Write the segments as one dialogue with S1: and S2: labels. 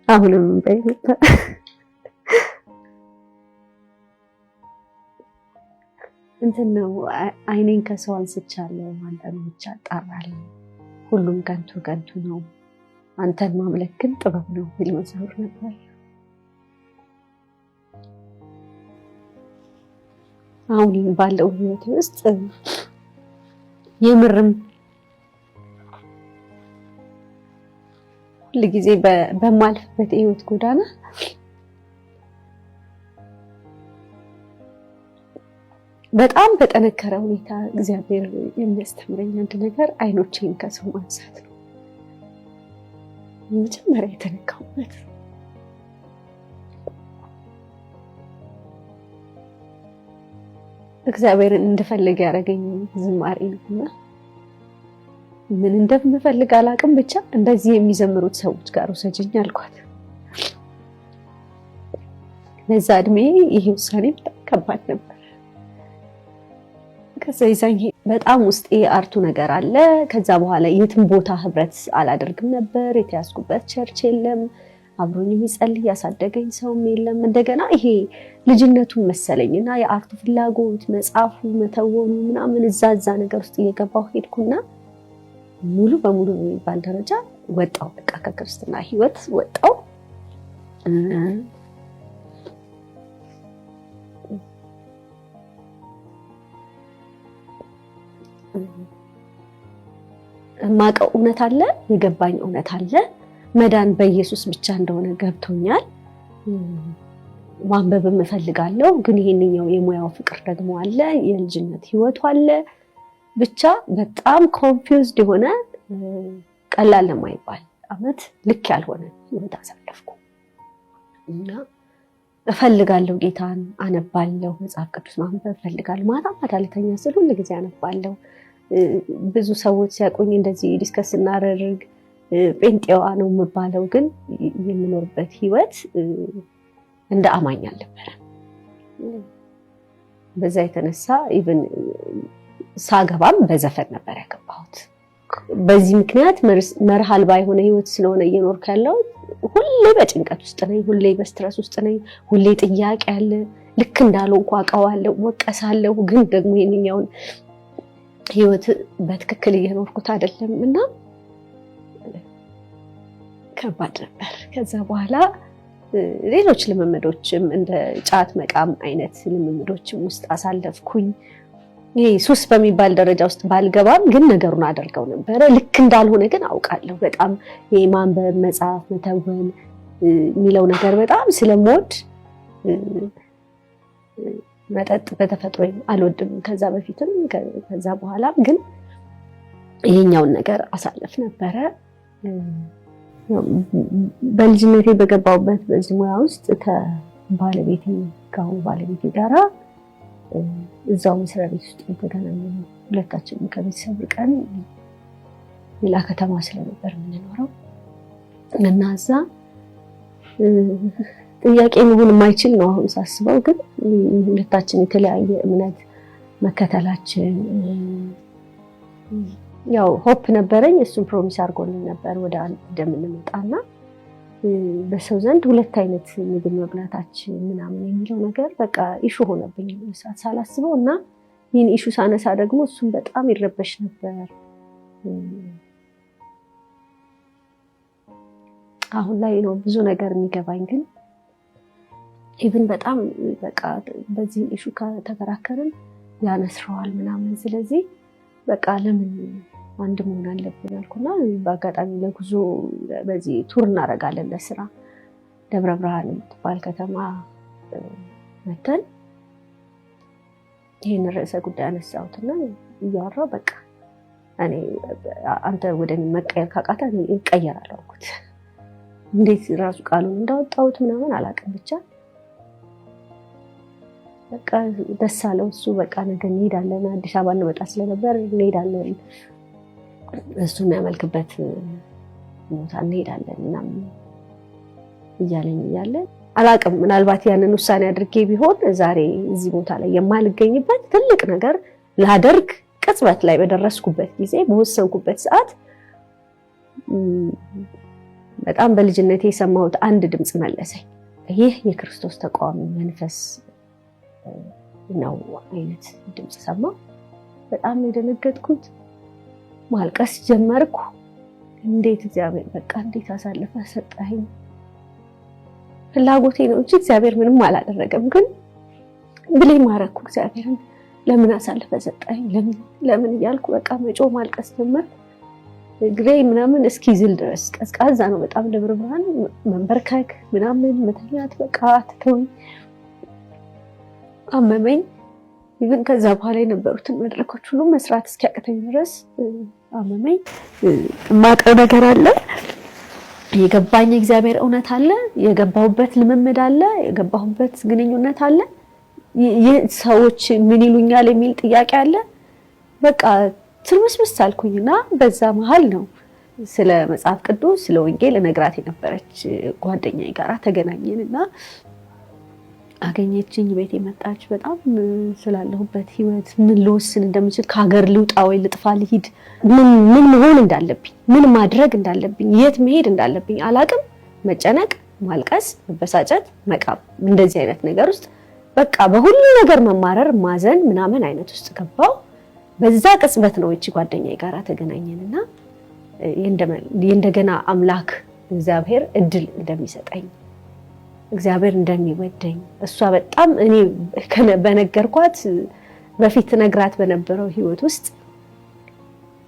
S1: አሁንም እንባዬ መጣ። እንትን ነው፣ አይኔን ከሰው አንስቻለሁ፣ አንተን ብቻ እጠራለሁ። ሁሉም ከንቱ ከንቱ ነው፣ አንተን ማምለክ ግን ጥበብ ነው የሚል መዝሙር ነበር። አሁን ባለው ህይወት ውስጥ የምርም ሁል ጊዜ በማልፍበት የህይወት ጎዳና በጣም በጠነከረ ሁኔታ እግዚአብሔር የሚያስተምረኝ አንድ ነገር አይኖቼን ከሰው ማንሳት ነው። መጀመሪያ የተነካሁበት እግዚአብሔርን እንድፈልግ ያደረገኝ ዝማሬ ነው እና ምን እንደምፈልግ አላውቅም፣ ብቻ እንደዚህ የሚዘምሩት ሰዎች ጋር ውሰጅኝ አልኳት። ለዛ እድሜ ይሄ ውሳኔ በጣም ከባድ ነበር። ከዛ ይዛኝ በጣም ውስጤ art ኡ ነገር አለ። ከዛ በኋላ የትም ቦታ ህብረት አላደርግም ነበር። የተያዝኩበት church የለም፣ አብሮኝ የሚጸልይ ያሳደገኝ ሰውም የለም። እንደገና ይሄ ልጅነቱን መሰለኝ እና የ art ኡ ፍላጎት መጻፉ፣ መተወኑ ምናምን እዛ እዛ ነገር ውስጥ እየገባሁ ሄድኩና ሙሉ በሙሉ በሚባል ደረጃ ወጣው። በቃ ከክርስትና ህይወት ወጣው። የማውቀው እውነት አለ፣ የገባኝ እውነት አለ። መዳን በኢየሱስ ብቻ እንደሆነ ገብቶኛል። ማንበብም እፈልጋለሁ፣ ግን ይሄንኛው የሙያው ፍቅር ደግሞ አለ፣ የልጅነት ህይወቱ አለ። ብቻ በጣም confused የሆነ ቀላል ለማይባል አመት ልክ ያልሆነ ህይወት አሳለፍኩ እና እፈልጋለሁ ጌታን አነባለሁ፣ መጽሐፍ ቅዱስ ማንበብ እፈልጋለሁ። ማታ ማታ ልተኛ ስል ሁል ጊዜ አነባለሁ። ብዙ ሰዎች ሲያውቁኝ እንደዚህ discuss ስናደርግ ጴንጤዋ ነው የምባለው፣ ግን የምኖርበት ህይወት እንደ አማኝ አልነበረም። በዛ የተነሳ even ሳገባም በዘፈን ነበር ያገባሁት። በዚህ ምክንያት መርህ አልባ የሆነ ህይወት ስለሆነ እየኖርኩ ያለሁት ሁሌ በጭንቀት ውስጥ ነኝ፣ ሁሌ በ stress ውስጥ ነኝ፣ ሁሌ ጥያቄ አለ። ልክ እንዳልሆንኩ አውቀዋለሁ፣ ወቀሳለሁ። ግን ደግሞ ይሄንኛውን ህይወት በትክክል እየኖርኩት አይደለም እና ከባድ ነበር። ከዛ በኋላ ሌሎች ልምምዶችም እንደ ጫት መቃም አይነት ልምምዶችም ውስጥ አሳለፍኩኝ። ይሄ ሱስ በሚባል ደረጃ ውስጥ ባልገባም ግን ነገሩን አደርገው ነበረ። ልክ እንዳልሆነ ግን አውቃለሁ። በጣም ይሄ ማንበብ፣ መጻፍ፣ መተወን የሚለው ነገር በጣም ስለምወድ መጠጥ በተፈጥሮ አልወድም። ከዛ በፊትም ከዛ በኋላም ግን ይሄኛውን ነገር አሳልፍ ነበረ። በልጅነቴ በገባሁበት በዚህ ሙያ ውስጥ ከባለቤቴ ከአሁኑ ባለቤቴ ጋራ እዛው መስሪያ ቤት ውስጥ የተገናኘነው። ሁለታችንም ከቤተሰብ ርቀን ሌላ ከተማ ስለነበር የምንኖረው እና እዛ ጥያቄ መሆን የማይችል ነው አሁን ሳስበው። ግን ሁለታችን የተለያየ እምነት መከተላችን ያው hope ነበረኝ። እሱም promise አድርጎልኝ ነበር ወደ አንድ እንደምንመጣና በሰው ዘንድ ሁለት አይነት ምግብ መብላታችን ምናምን የሚለው ነገር በቃ issue ሆነብኝ ሰዓት ሳላስበው እና ይህን issue ሳነሳ ደግሞ እሱም በጣም ይረበሽ ነበር። አሁን ላይ ነው ብዙ ነገር የሚገባኝ። ግን even በጣም በቃ በዚህ issue ከተከራከርን ያነስረዋል ምናምን። ስለዚህ በቃ ለምን አንድ መሆን አለብን አልኩና በአጋጣሚ ለጉዞ በዚህ tour እናደርጋለን ለስራ ደብረ ብርሃን የምትባል ከተማ መተን ይህን ርዕሰ ጉዳይ አነሳሁትና እያወራሁ በቃ እኔ አንተ ወደ እኔ መቀየር ካቃተህ እኔ እቀየራለሁ አልኩት። እንዴት ራሱ ቃሉን እንዳወጣሁት ምናምን አላውቅም። ብቻ በቃ ደስ አለው እሱ። በቃ ነገ እንሄዳለን፣ አዲስ አበባ እንመጣ ስለነበር እንሄዳለን፣ እሱ የሚያመልክበት ቦታ እንሄዳለን ምናምን እያለኝ እያለ አላውቅም። ምናልባት ያንን ውሳኔ አድርጌ ቢሆን ዛሬ እዚህ ቦታ ላይ የማልገኝበት ትልቅ ነገር ላደርግ ቅጽበት ላይ በደረስኩበት ጊዜ በወሰንኩበት ሰዓት በጣም በልጅነቴ የሰማሁት አንድ ድምፅ መለሰኝ። ይህ የክርስቶስ ተቃዋሚ መንፈስ ነው አይነት ድምፅ ሰማሁ። በጣም የደነገጥኩት፣ ማልቀስ ጀመርኩ። እንዴት እግዚአብሔር በቃ እንዴት አሳልፈህ ሰጠኸኝ? ፍላጎቴ ነው እንጂ እግዚአብሔር ምንም አላደረገም። ግን blame አደረኩ እግዚአብሔርን። ለምን አሳልፈህ ሰጠኸኝ? ለምን ለምን እያልኩ በቃ መጮህ ማልቀስ ጀመርኩ። እግሬ ምናምን እስኪዝል ድረስ፣ ቀዝቃዛ ነው በጣም ደብረ ብርሃን፣ መንበርከክ ምናምን መተኛት በቃ ትተውኝ አመመኝ። Even ከዛ በኋላ የነበሩትን መድረኮች ሁሉ መስራት እስኪያቅተኝ ድረስ አመመኝ። የማውቀው ነገር አለ፣ የገባኝ የእግዚአብሔር እውነት አለ፣ የገባሁበት ልምምድ አለ፣ የገባሁበት ግንኙነት አለ። ሰዎች ምን ይሉኛል የሚል ጥያቄ አለ። በቃ ትርምስምስ አልኩኝና በዛ መሀል ነው ስለ መጽሐፍ ቅዱስ፣ ስለ ወንጌል እነግራት የነበረች ጓደኛዬ ጋራ ተገናኘን እና አገኘችኝ። ቤት የመጣች በጣም ስላለሁበት ህይወት፣ ምን ልወስን እንደምችል፣ ከሀገር ልውጣ ወይ ልጥፋ ልሂድ፣ ምን ምን መሆን እንዳለብኝ፣ ምን ማድረግ እንዳለብኝ፣ የት መሄድ እንዳለብኝ አላቅም። መጨነቅ፣ ማልቀስ፣ መበሳጨት፣ መቃም፣ እንደዚህ አይነት ነገር ውስጥ በቃ በሁሉ ነገር መማረር፣ ማዘን ምናምን አይነት ውስጥ ገባው። በዛ ቅጽበት ነው እቺ ጓደኛዬ ጋራ ተገናኘንና እንደገና አምላክ እግዚአብሔር እድል እንደሚሰጠኝ፣ እግዚአብሔር እንደሚወደኝ፣ እሷ በጣም እኔ በነገርኳት፣ በፊት ነግራት በነበረው ህይወት ውስጥ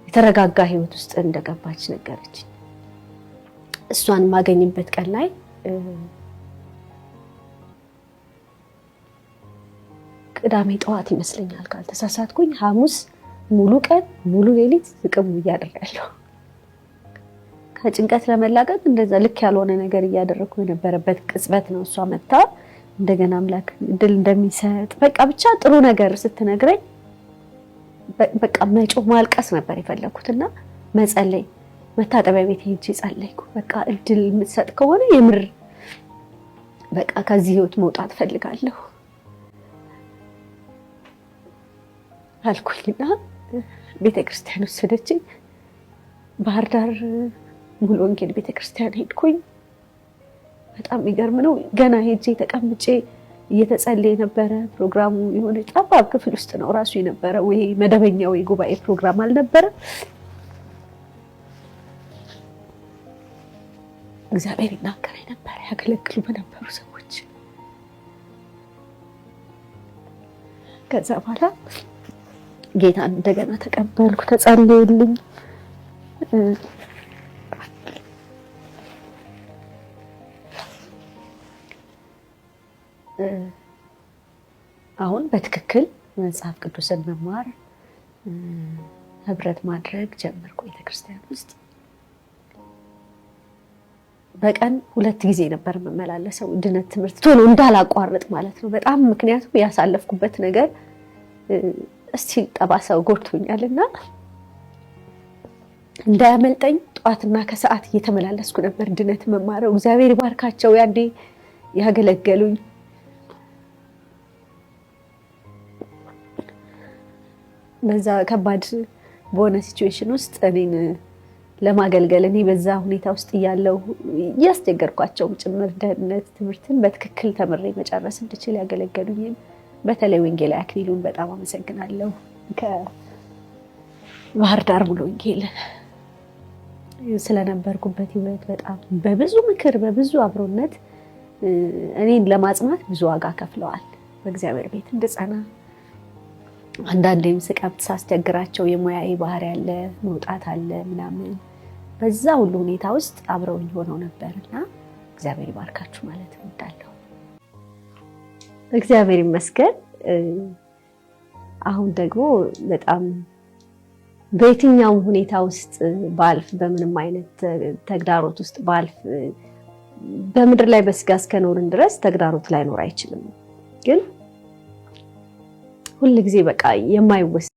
S1: የተረጋጋ ህይወት ውስጥ እንደገባች ነገረችኝ። እሷን የማገኝበት ቀን ላይ ቅዳሜ ጠዋት ይመስለኛል ካልተሳሳትኩኝ፣ ሐሙስ ሙሉ ቀን ሙሉ ሌሊት ስቅም እያደረጋለሁ። ከጭንቀት ለመላቀቅ እንደዛ ልክ ያልሆነ ነገር እያደረግኩ የነበረበት ቅጽበት ነው። እሷ መታ እንደገና አምላክ እድል እንደሚሰጥ በቃ ብቻ ጥሩ ነገር ስትነግረኝ በቃ መጮህ ማልቀስ ነበር የፈለኩትና መጸለይ፣ መታጠቢያ ቤት ሄጄ ጸለይኩ። በቃ እድል የምትሰጥ ከሆነ የምር በቃ ከዚህ ህይወት መውጣት ፈልጋለሁ አልኩኝና ቤተክርስቲያን ወሰደችኝ። ባህር ዳር ሙሉ ወንጌል ቤተክርስቲያን ሄድኩኝ። በጣም የሚገርም ነው። ገና ሄጄ ተቀምጬ እየተጸለየ ነበረ። ፕሮግራሙ የሆነ ጠባብ ክፍል ውስጥ ነው ራሱ የነበረ፣ ወይ መደበኛ ወይ ጉባኤ ፕሮግራም አልነበረ። እግዚአብሔር ይናገረኝ ነበር ያገለግሉ በነበሩ ሰዎች። ከዛ በኋላ ጌታን እንደገና ተቀበልኩ፣ ተጸለየልኝ። አሁን በትክክል መጽሐፍ ቅዱስን መማር፣ ህብረት ማድረግ ጀመርኩ ቤተክርስቲያን ውስጥ። በቀን 2 ጊዜ ነበር የምመላለሰው ድነት ትምህርት ቶሎ እንዳላቋርጥ ማለት ነው። በጣም ምክንያቱም ያሳለፍኩበት ነገር እስቲ ጠባሳው ጎድቶኛል እና እንዳያመልጠኝ ጠዋትና ከሰዓት እየተመላለስኩ ነበር ድነት መማረው። እግዚአብሔር ይባርካቸው ያኔ ያገለገሉኝ። በዛ ከባድ በሆነ situation ውስጥ እኔን ለማገልገል፣ እኔ በዛ ሁኔታ ውስጥ እያለሁ እያስቸገርኳቸውም ጭምር ደህንነት ትምህርትን በትክክል ተምሬ መጨረስ እንድችል ያገለገሉኝን በተለይ ወንጌላዊ አክሊሉን በጣም አመሰግናለሁ። ከባህር ዳር ሙሉ ወንጌል ስለነበርኩበት ህይወት በጣም በብዙ ምክር፣ በብዙ አብሮነት እኔን ለማጽናት ብዙ ዋጋ ከፍለዋል። በእግዚአብሔር ቤት እንድጸና፣ አንዳንዴም ስቀብት ሳስቸግራቸው የሙያዬ ባህሪ አለ፣ መውጣት አለ ምናምን፣ በዛ ሁሉ ሁኔታ ውስጥ አብረውኝ ሆነው ነበር እና እግዚአብሔር ይባርካችሁ ማለት እወዳለሁ። እግዚአብሔር ይመስገን። አሁን ደግሞ በጣም በየትኛውም ሁኔታ ውስጥ ባልፍ፣ በምንም አይነት ተግዳሮት ውስጥ ባልፍ፣ በምድር ላይ በስጋ እስከኖርን ድረስ ተግዳሮት ላይኖር አይችልም። ግን ሁል ጊዜ በቃ የማይወሰድ